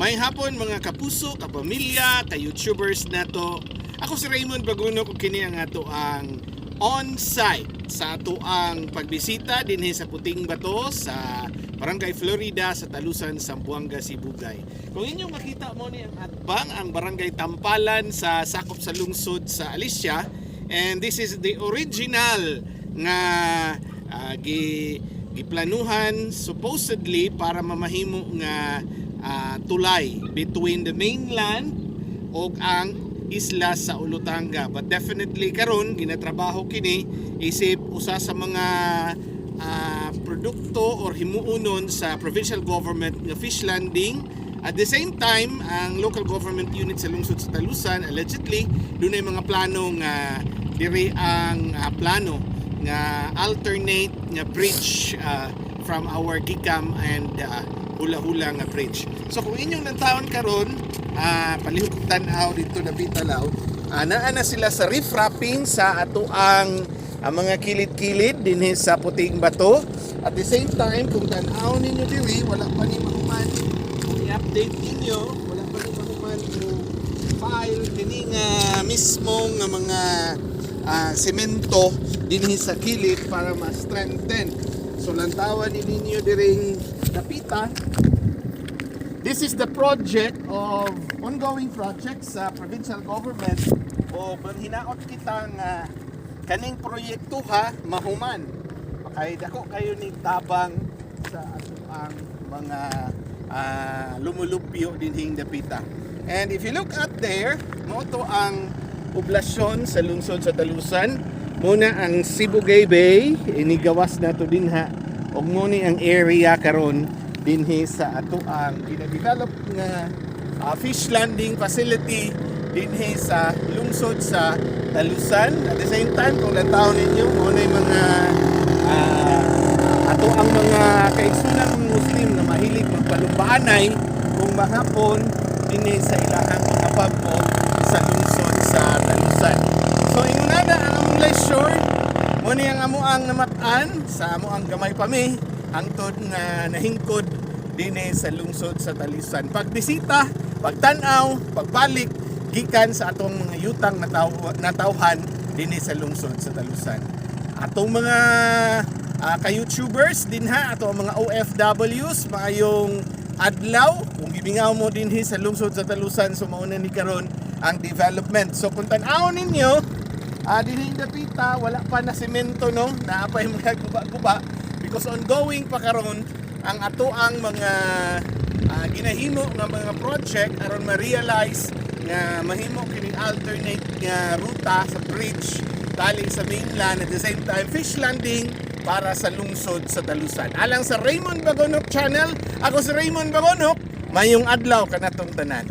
Maayong hapon, mga kapuso, kapamilya, ka-YouTubers nato. Ako si Raymond Baguno ug kini ang ato ang on-site sa ato ang pagbisita dinhi sa Puting Bato sa Barangay Florida sa Talusan, Zamboanga, Sibugay. Kung inyong makita mo ni ang atbang ang Barangay Tampalan sa sakop sa lungsod sa Alicia, and this is the original nga giplanuhan supposedly para mamahimo nga tulay between the mainland ug ang isla sa Olutanga. But definitely karon ginatrabaho kini isip usa sa mga produkto or himuonon sa provincial government nga fish landing. At the same time, ang local government unit sa lungsod sa Talusan allegedly dunay mga plano nga diri ang plano nga alternate nga bridge from our Gicam and Hula-Hula nga bridge. So kung inyong nantawon karon, palihog kong tan-aw dito na Bitalaw, naa na sila sa riprap-wrapping sa ato ang mga kilid-kilid dinhi sa Puting Bato. At the same time, kung tan-aw ninyo diri, wala pa ni mahuman, kung i-update ninyo, wala pa ni mahuman kung file kini nga mismo nga mga semento dinhi sa kilid para ma-strengthen. So lantawan ni ninyo diring dapita. This is the project of ongoing project sa provincial government o hinaot kita nga kaning proyekto ha mahuman. Kay dako kayo ni tabang sa ato ang mga lumulupyo dinhing dapita. And if you look at there, mao to ang poblasyon sa lungsod sa Talusan. Muna ang Sibugay Bay, inigawas na to dinha. Ug mo ni ang area karon dinhi sa ato ang gina-develop nga fish landing facility dinhi sa lungsod sa Talusan. At the same time, kung lantaw ninyo, mo na yung mga ato ang mga kaigsunan ng Muslim na mahilig magpalumbaanay kung mahapon dinhi sa ilahang mga pagmo sa lungsod sa Talusan. So ingon na ang among leisure, mo ni ang amo ang namat-an sa amo ang gamay pa mi hangtod nga nahingkod dinhi sa lungsod sa Talusan. Pagbisita, pagtan-aw, pagbalik gikan sa atong mga yutang natawhan dinhi sa lungsod sa Talusan. Atong mga ka-YouTubers dinha, ato ang mga OFWs, maayong adlaw. Kung gimingaw mo dinhi sa lungsod sa Talusan, so mauna ni karon ang development. So kung tan-awon ninyo, dinhi dapita, wala pa na semento, no, naa pa yung mga guba-guba because ongoing pa karon ang ato ang mga ginahimo nga mga project aron ma-realize nga mahimo kining alternate nga ruta sa bridge tali sa mainland, at the same time fish landing para sa lungsod sa Talusan. Alang sa Raymond Bagonok Channel, ako si Raymond Bagonok, mayong adlaw kanatong tanan.